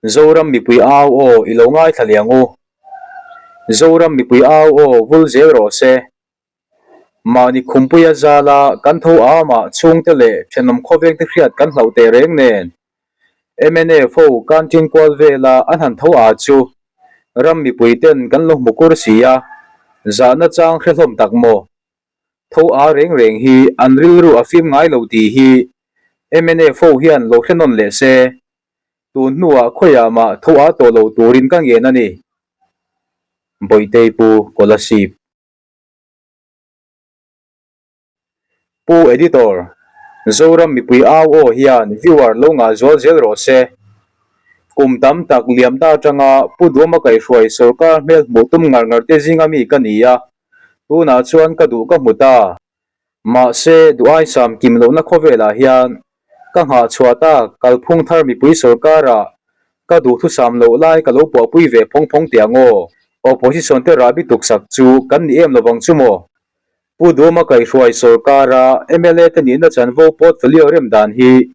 Zoram mipui au aw i lo ngaithla liang u. Zoram mipui au aw vul zel rawh se. Mahni khumpuia zala kan tho amah chhungte leh thenawm khawvengte hriat kan hlauh teh reng nen mnf ho canteen kual vela an han tho a chu ram mipui ten kan lo hmu kur si a, zahna chang hre hlawm tak maw? Tho a reng reng hi an rilru a fim ngai lo tih hi mnf ho hian lo hre nawn leh se, tun hnuah khawiah mah tho a tawh lo turin ka ngen a ni. Bawihtei Pu Kolasib. Pu Editor, Zoram mipui au aw hian viewer lo ngah zual zel rawh se. Kum tam tak liam ta atanga Pu Duama kaihhruai sorkar hmel hmuh tum ngar ngar te zinga mi ka ni a, tunah chuan ka duh ka hmu ta. Mahse, duhaisam kim lohna khawvelah hian Ka nghah chhuah tak, kalphung thar mipui sorkara ka duhthusam loh lai ka lo puahpui ve phawng phawng teh ang aw. Opposition te rahbi tuksak chu kan ni em lovang chu maw? Pu Duama kaihhruai sorkara mla te nihna chanvo portfolio rem dan hi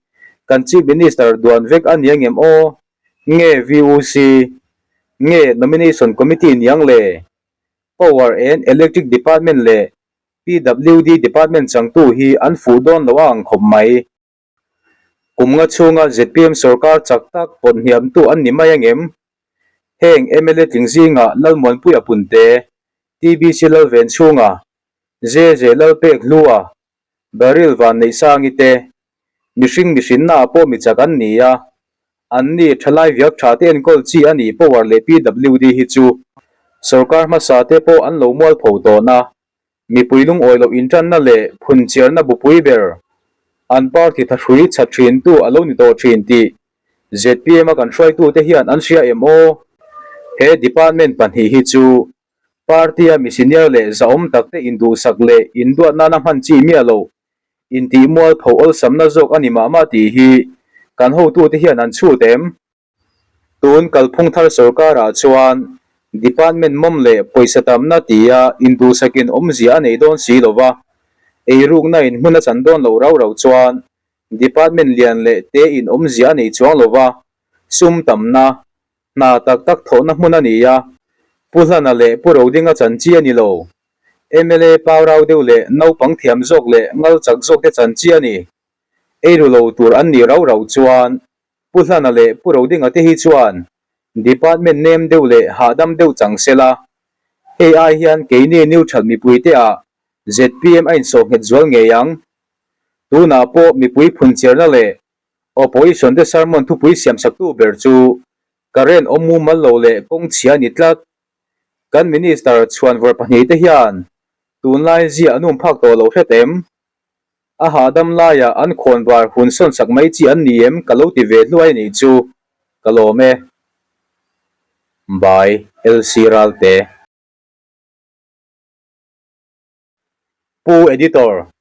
kan Chief Minister duan vek a nia ngem aw? Nge VUC? Nge Nomination Committee niang le? Power and Electric Department leh PWD Department changtu hi an fuh dawn lo a ang khawp mai. Kum nga chhunga zpm sorkar chak tak pawt hniamtu an ni mai angem? Heng mla tling zingah Lalmuanpuia Punte, TBC Lalvenchhunga, JJ Lalpekhlua, Baryl Vanneihsangi te, mihring mihrinnaah pawh mi chak an ni a, anni thalai viak tha te enkawl chi a nih Power leh PWD hi chu sorkar hmasa te pawh an lo mualpho tawn a, mipui lungawi loh intanna leh phunchiarna bupui ber an party thahrui chhat thintu a lo ni tawh thin tih zpm a kan hruaitute hian an hria em aw? He department pahnih hi chu party-a mi senior leh zahawm takte induhsak leh induat nana hman chi miah loh intih mualpho awlsamna zawk a ni mah mah tih hi kan hotute hian an chhut em? Tun kalphung thar sorkarah chuan department mawm leh pawisa tamna tia induhsakin awmzia a nei dawn si lova, eirukna in hmun a chan dawn lo rau rau chuan department lian leh te in awmzia a nei chuang lova, sum tamna, hna tak tak thawhna hmun a ni a, Pu Hlana leh Pu Rodinga chanchi a ni lo. Mla pau rau deuh leh naupang thiam zawk leh ngal chak zawk te chanchi a ni. Eiru lo tur an nih rau rau chuan Pu Hlana leh Pu Rodinga te hi chuan Department nem deuh leh hahdam deuh chang se la, hei ai hian keini neutral mipui te ah zpm a insawh nghet zual ngei ang. Tunah pawh mipui phunchiarna leh Opposition te sermon thupui siamsaktu ber chu current awm mumal lo leh kawng chhia ni tlat. Kan Minister chhuanvawr pahnihte hian tunlai zia an umphak tawh lo hret em? A hahdam laiah an khawnvar hun sawn sak mai chi an ni em ka lo ti ve hluai anih chu ka lawm e. By LC Ralte. Pu Editor,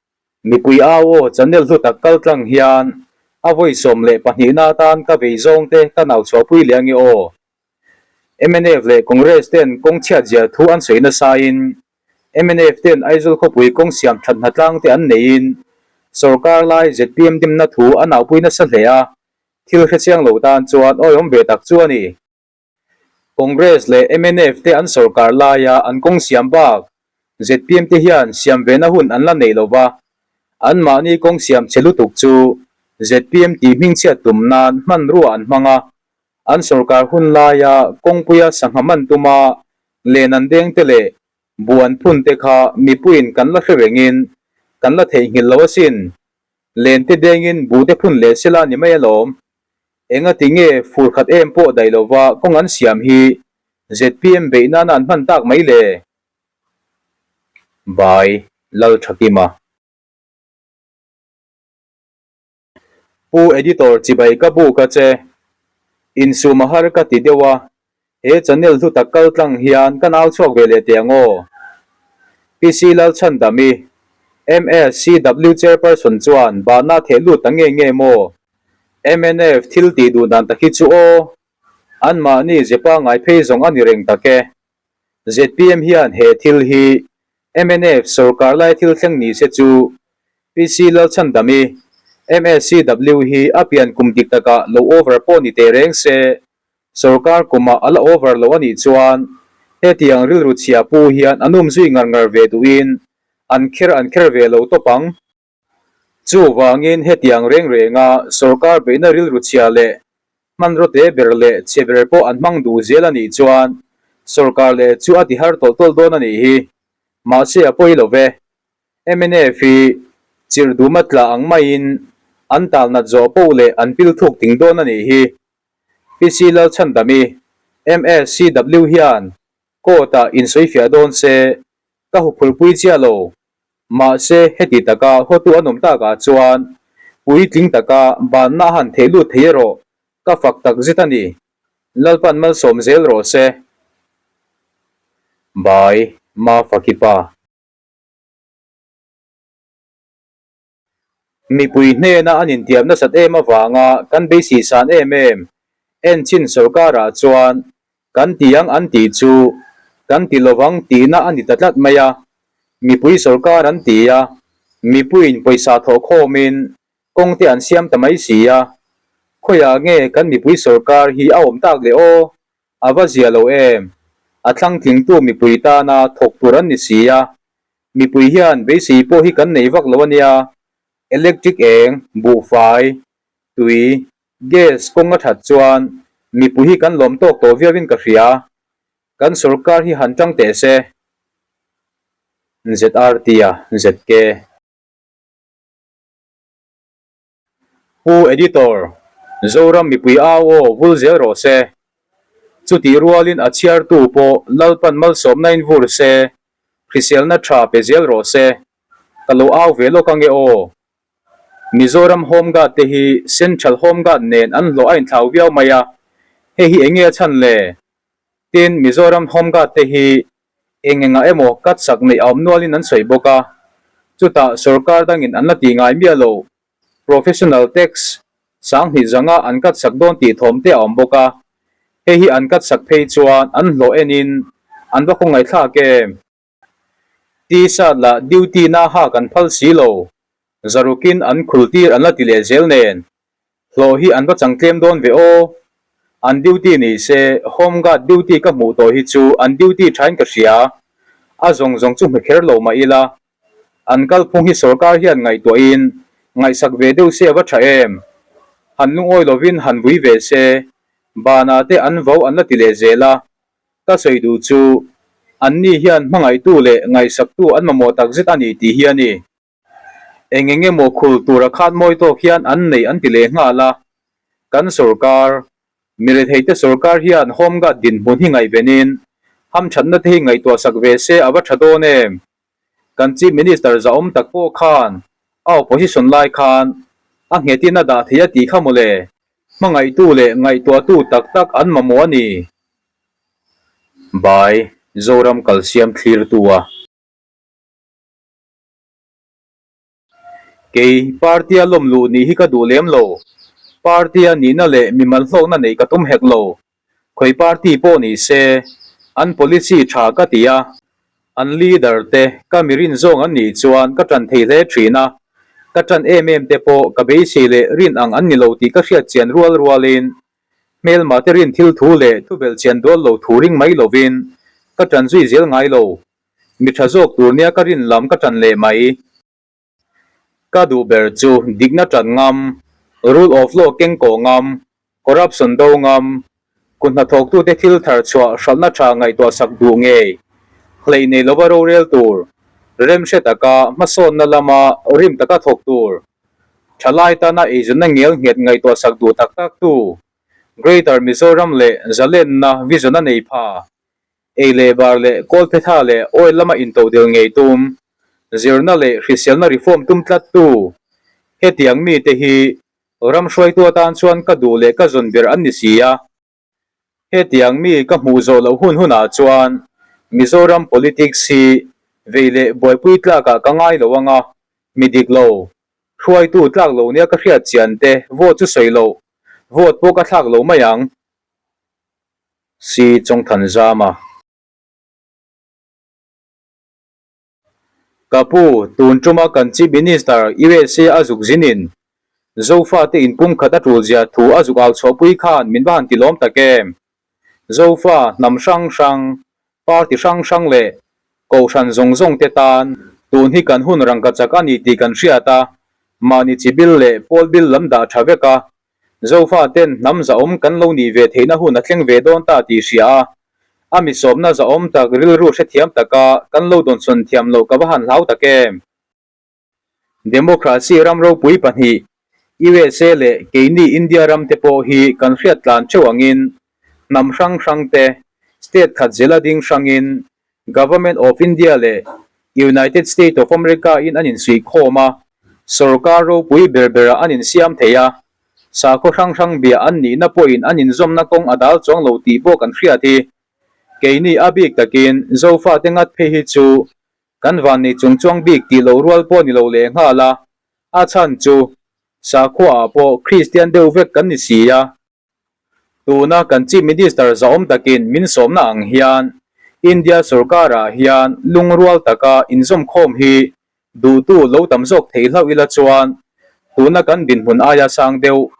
mipui au aw channel hlu tak kal tlang hian a vawi 12 na atan ka vei zawng te ka nau chhuahpui leh ange aw. Mnf leh Congress ten kawng chhiat zia thu an sawi nasain Mnf ten Aizawl khawpui kawng siam that hnatlang te an neiin sorkar lai zpm dimna thu a naupui nasa hle a, thil hrechiang lo tan chuan awihawm ve tak chu a ni. Congress leh mnf te an sorkar laia an kawng siam bak zpm te hian siam vena hun an la nei lova, anmahni kawng siam chhe lutuk chu zpm tih hmingchhiat tum nan hmanrua an hmang a, an sorkar hun laia kawngpuia sangha man tuma Len an deng te leh buh an phun te kha mipuiin kan la hre rengin kan la theihnghilh lo asin. Len te dengin buh te phun leh sela ni mai alawm. Engati nge fur khat em pawh daih lova kawng an siam hi zpm beih nana an hman tak mai le? By Lalthakima. Pu Editor chibai ka buk a che. Insum a har ka ti deuh a, he channel hlu tak kal tlang hian ka nau chhuak ve leh teh ang aw. PC Lalchhandami, MSCW Chairperson chuan bahna theh lut ta nge nge maw? Mnf thil tih duh dan tak hi chu aw. Anmahni ze pangngai phei zawng a ni reng tak e. Zpm hian he thil hi Mnf sorkar lai thil thleng ni se chu PC Lalchhandami, MSCW hi a pian kum dik takah lo over pawh ni teh reng se. Sorkar kumah a la over lo a nih chuan hetiang rilru chhia pu hian an um zui ngar ngar ve duhin an kher an kher ve lo tawp ang. Chuvangin hetiang reng renga sorkar beihna rilru chhia leh hmanraw te ber leh chhe ber pawh an hmang duh zel a nih chuan sorkar leh chu a ti har tawlh tawlh dawn a nih hi. Mahse a pawi lo ve. Mnf hi chirh duma tla ang maiin an tal nat zawh poh leh an pil thuk ting dawn a nih hi. PC Lalchhandami, MSCW hian court-ah insawifiah dawn se ka huphurhpui chiah lo. Mahse heti taka hotu an awm takah chuan puitling taka banna a han theih lut thei erawh ka fak tak zet a ni. Lalpan malsawm zel rawh se. By Mafakipa. Mipui hnena an intiam nasat em avanga kan beisei san em em enchin sorkarah chuan kan ti ang an tih chu kan ti lovang tihna a ni ta tlat mai a. Mipui sorkar an ti a, mipuiin pawisa thawhkhawmin kawng te an siam ta mai si a. Khawiah nge kan mipui sorkar hi a awm tak le aw? A va zia lo em? A thlangtlingtu mipui tana thawk tur an ni si a. Mipui hian beisei pawh hi kan nei vak lo a nia, electric eng, buhfai, tui, gas kawng a that chuan mipui hi kan lawm tawk tawh viauin ka hria. Kan sorkar hi han tang teh se. ZRT a ZK. Pu Editor, Zoram mipui au aw vul zel rawh se. Chutih rualin a chhiartu pawh Lalpan malsawmna in vur se, hriselna tha pe zel rawh se. Ka lo au ve lawk ange aw. Mizoram Home Guard te hi Central Home Guard nen an hlawh a inthlau viau mai a, hei hi enge a chhan le? Tin, Mizoram Home Guard te hi eng engah emaw cut sak neih a awm nualin an sawi bawk a, chutah sorkar dangin an la tih ngai miah lo, professional tax 2000 zanga an cut sak dawn tih thawm te a awm bawk a, hei hi an cut sak phei chuan an hlawh enin an va khawngaihthlak em? T-shirt lah duty na hak an phal si lo, zarukin an khul tir an la ti leh zel nen, hlawh hi an va chang tlem dawn ve aw. An duty ni se, home guard duty ka hmuh tawh hi chu an duty thain ka hria, a zawng zawng chu hmu kher lo mah ila, an kalphung hi sorkar hian ngaihtuahin ngaihsak ve deuh se a va tha em? Han lungawi lovin han vui ve se, banah te an vo an la ti leh zel a. Ka sawi duh chu, anni hian hmangaihtu leh ngaihsaktu an mamawh takzet a ni tih hi a ni. Eng eng emaw khul tura khat mawi tawk hian an nei an ti leh nghal a. Kan sorkar, mi retheite sorkar hian Home Guard dinhmun hi ngaihvenin hamthatna te hi ngaihtuah sak ve se a va tha dawn em? Kan Chief Minister zahawm tak pawh khan a opposition lai khan a nghetin a dah thei a tih kha mawle. Hmangaihtu leh ngaihtuahtu tak tak an mamawh a ni. By Zoram Kalsiam thlirtu a. Kei, party-a lawm luh nih hi ka duh lem lo. Party-a nihna leh mimal hlawkna neih ka tum hek lo. Khawi party pawh ni se, an policy tha ka ti a, an leader te ka mi rin zawng an nih chuan ka tan thei hle thin a, ka tan em em te pawh ka beisei leh rin ang an ni lo tih ka hriat chian rual rualin hmelma te rin thil thu leh thubelh chian dawl lo thu ring mai lovin ka tan zui zel ngai lo. Mi tha zawk tur nia ka rin lam ka tan leh mai. Ka duh ber chu dikna tan ngam, rule of law keng kawh ngam, corruption do ngam, kut hnathawktute thil thar chhuah hralhna tha ngaihtuah sak duh ngei, hleih nei lova rorel tur, remhre taka hmasawnna lama rim taka thawk tur, thalai tana eizawnna ngel nghet ngaihtuah sak duh tak tak tu, Greater Mizoram leh Zalenna vision a nei pha. Ei leh bar leh kawlphetha leh oil lama intohdelh ngei tum, zirna leh hriselna reform tum tlattu hetiang mite hi ram hruaitu atan chuan ka duh leh ka zawn ber an ni si a. Hetiang mi ka hmuh zawh loh hun hunah chuan Mizoram politics hi vei leh buaipui tlakah ka ngai lo ang a, mi dik lo, hruaitu tlak lo nia ka hriat chian te vote chu sawi loh, vote pawh ka thlak lo mai ang. Si Chawngthanzama. Ka pu, tun tuma kan Chief Minister USA a zuk zinin Zofate inpumkhat a tul zia thu a zuk au chhuahpui khan min va han ti lawm tak em? Zofa hnam hrang hrang, party hrang hrang leh kohhran zawng zawng te tan tun hi kan hun rangkachak a ni tih kan hriat a, mahni chi bil leh pawl bil lam dah tha vek a, Zofa ten hnam zahawm kan lo nih ve theihna hun a thleng ve dawn ta tih hria a, a mi sawmna zahawm tak rilru hrethiam taka kan lo dawnsawn thiam loh ka va han hlau tak em? Democracy ram ropui pahnih, USA leh keini India ram te pawh hi kan hriat tlan theuh angin hnam hrang hrang te state khat zela ding hrangin Government of India leh United State of America in an insuihkhawm a, sorkar ropui ber berah an insiam thei a, sakhaw hrang hrang bia an nihna pawhin an inzawmna kawng a dal chuang lo tih pawh kan hriat hi. Keini a bik takin Zofate ngat phei hi chu kan vannei chung chuang bik tih loh rual pawh ni lo leh nghal a, a chhan chu sakhuaah pawh Kristian deuh vek kan ni si a. Tuna kan Chief Minister zahawm takin min sawmna ang hian India sorkarah hian lungrual taka inzawmkhawm hi duhtu lo tam zawk thei hlauh ila chuan tuna kan dinhmun aia sang deuh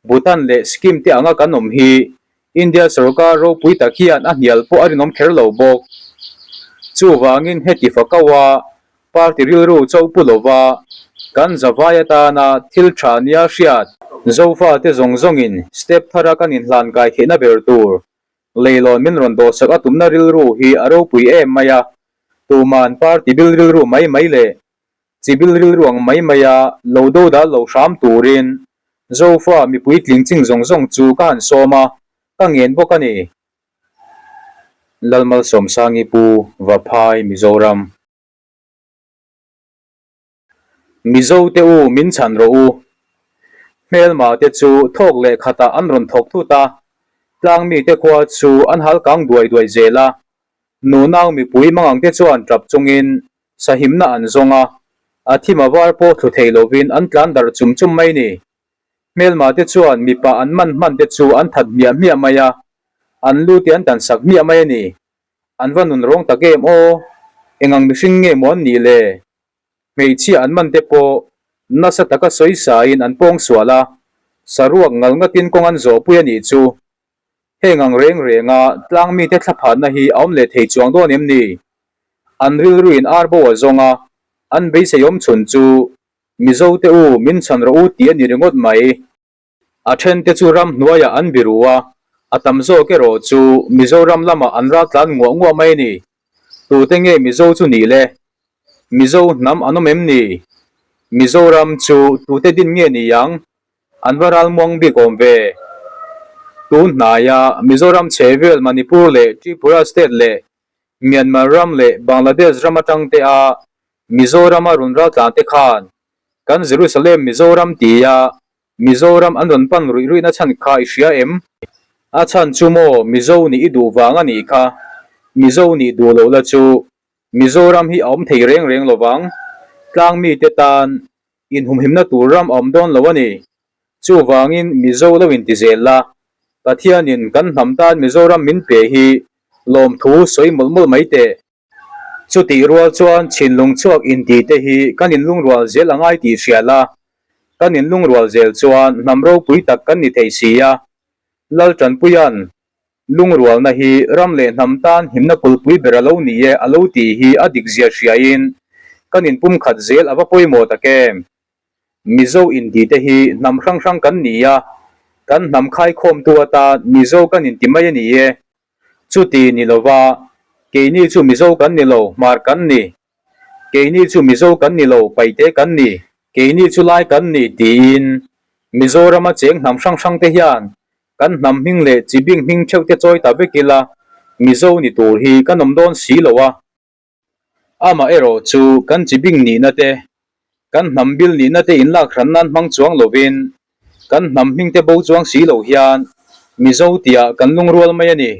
Bhutan leh Sikkim te anga kan awm hi India sorkar ropui tak hian a hnial pawh a rinawm kher lo bawk. Chuvangin heti fakaua Party rilru cho pu lova kan zavai atana thil tha nia hriat Zofate zawng zawngin step thara kan inhlan kai theihna ber tur leilawn min rawn dawhsak a tumna rilru hi a ropui em mai a, tuman party bil rilru mai mai leh chi bil rilru ang mai maia lo dodal lo hram turin Zofa mipui tling ching zawng zawng chu ka han sawm a, ka ngen bawk a ni. Lalmalsawmsangi Pu Vaphai Mizoram. Mizo te u min chhan rawh u. Hmelma te chu thawk leh khatah an rawn thawk thut a, tlangmi te khua chu an hal kang duai duai zel a. Nunau mipui mangang te chuan tap chungin sahimna an zawng a, a thim a var pawh thlu thei lovin an tlan darh chum chum mai ni. Hmelma te chuan mipa an man hman te chu an that hmiah hmiah mai a, an lu te an tan sak hmiah mai a ni. An va nun rawng tak em aw? Eng ang mihring nge maw an nih le? Hmeichhia an man te pawh nasa taka sawi sain an pawng sual a, saruak ngal ngatin kawng an zawhpui a nih chu. Heng ang reng renga tlang mite thlaphatna hi a awm leh thei chuang dawn em ni? An rilruin ar bo a zawng a, an beisei awm chhun chu Mizo te u min chhan rawh u tih a ni ringawt mai. A then te chu ramhnuaiah an biru a, a tam zawk erawh chu Mizoram lamah an raltlan nguah nguah mai a ni. Tute nge Mizo chu ni le? Mizo hnam an awm em ni? Mizoram chu tute din nge ni ang? An va ralmuang bik awm ve. Tun hnaia Mizoram chhehvel Manipur leh Tripura state leh Myanmar ram leh Bangladesh ram atang te a Mizorama rawn raltlan te khan Kan Jerusalem Mizoram tia Mizoram an rawn pan ruih ruihna chhan kha i hria em? A chhan chu maw Mizo nih i duh vang a nih kha. Mizo nih duh loh la chu Mizoram hi a awm thei reng reng lovang. Tlang mite tan inhumhimna tur ram a awm dawn lo a ni. Chuvangin Mizo lo inti zel la, Pathianin kan hnam tan Mizoram min pe hi lawmthu sawi mawlh mawlh mai teh. Chutih rual chuan chhinlung chhuak intih te hi kan inlungrual zel a ngai tih hria la, kan inlungrual zel chuan hnam ropui tak kan ni thei si a. Laltanpuia'n lungrualna hi ram leh hnam tan himna kulpui ber a lo ni e a lo tih hi a dik zia hriain kan inpumkhat zel a va pawimawh tak em? Mizo intih te hi hnam hrang hrang kan ni a, kan hnam khaikhawmtu atan Mizo kan inti mai a ni e. Chuti ni lova, keini chu Mizo kan ni lo, Hmar kan ni. Keini chu Mizo kan ni lo, Paite kan ni. Keini chu Lai kan ni tiin Mizorama cheng hnam hrang hrang te hian kan hnam hming leh chi bing hming theuh te chawi ta vek ila Mizo ni tur hi kan awm dawn si lo a. Amah erawh chu kan chi bing nihna te, kan hnam bil nihna te inlak hran nan hmang chuang lovin kan hnam hming te bo chuang si lo hian Mizo tiah kan lungrual mai a ni.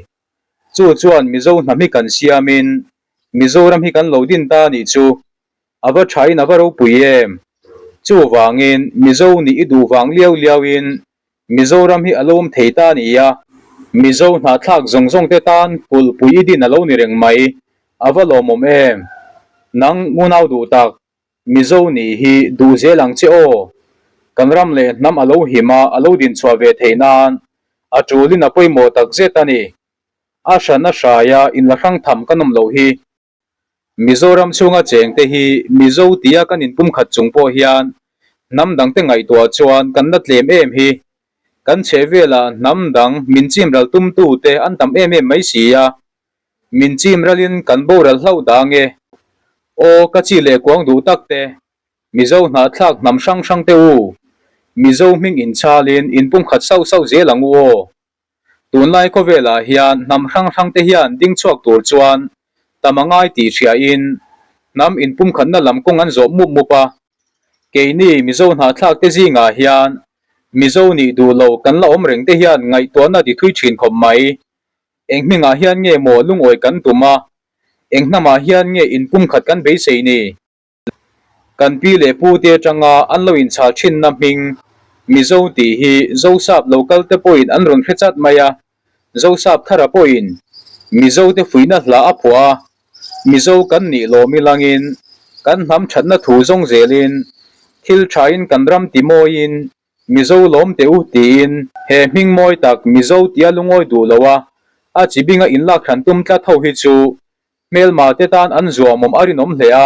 Chu chuan Mizo hnam hi kan siamin Mizoram hi kan lo din ta a nih chu. A va thain a va ropui em? Chuvangin Mizo nih i duh vang liau liauin Mizoram hi a lo awm thei ta a ni a, Mizo hnahthlak zawng zawng te tan kulhpui i din a lo ni reng mai, a va lawmawm em? Nang ngunau duh tak, Mizo nih hi duh zel ang che aw. Kan ram leh hnam a lo him a, a lo din chhuah ve theih nan a tulin a pawimawh tak zet a ni. A hran a hraia inla hrang tham kan awm loh hi. Mizoram chhunga chengte hi Mizo tia kan inpumkhat chung pawh hian hnam dangte ngaihtuah chuan kan la tlem em hi. Kan chhehvelah hnam dang min chim ral tumtute an tam em em mai si a. Min chim ralin kan boral hlauh dang e. Aw ka chi leh kuang duh tak te. Mizo hnahthlak hnam hrang hrang te u. Mizo hming inchhalin inpumkhat sauh sauh zel ang u aw. Tunlai khawvelah hian hnam hrang hrang te hian ding chhuak tur chuan tam a ngai tih hriain hnam inpumkhatna lam kawng an zawh mup mup a. Keini Mizo hnahthlak te zingah hian Mizo nih duh lo kan la awm reng te hian ngaihtuahna ti thui thin khawp mai. Eng hmingah hian nge maw lungawi kan tum a, eng hnamah hian nge inpumkhat kan beisei ni? Kan pi leh pu te atanga an lo inchhal thinna hming Mizo tih hi Zosap lo kal te pawhin an rawn hre chat mai a, Zosap thara pawhin Mizo te fuihna hla a phuah a, Mizo kan nih lawm ilangin kan hnam thatna thu zawng zelin thil thain kan ram ti mawiin Mizo lawm teh u tiin he hming mawi tak Mizo tia lungawi duh lo a, a chi binga inlak hran tum tlat ho hi chu Hmelma te tan an zuamawm a rinawm hle a,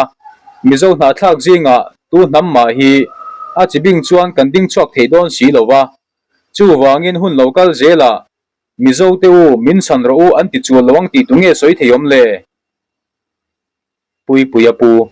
Mizo hnahthlak zingah tu hnam mah hi a chi bing chuan kan ding chhuak thei dawn si lo va. Chuvangin hun lo kal zelah Mizo te u min chhan rawh u an ti chul lo ang tih tu nge sawi thei awm le? Puipuia pu.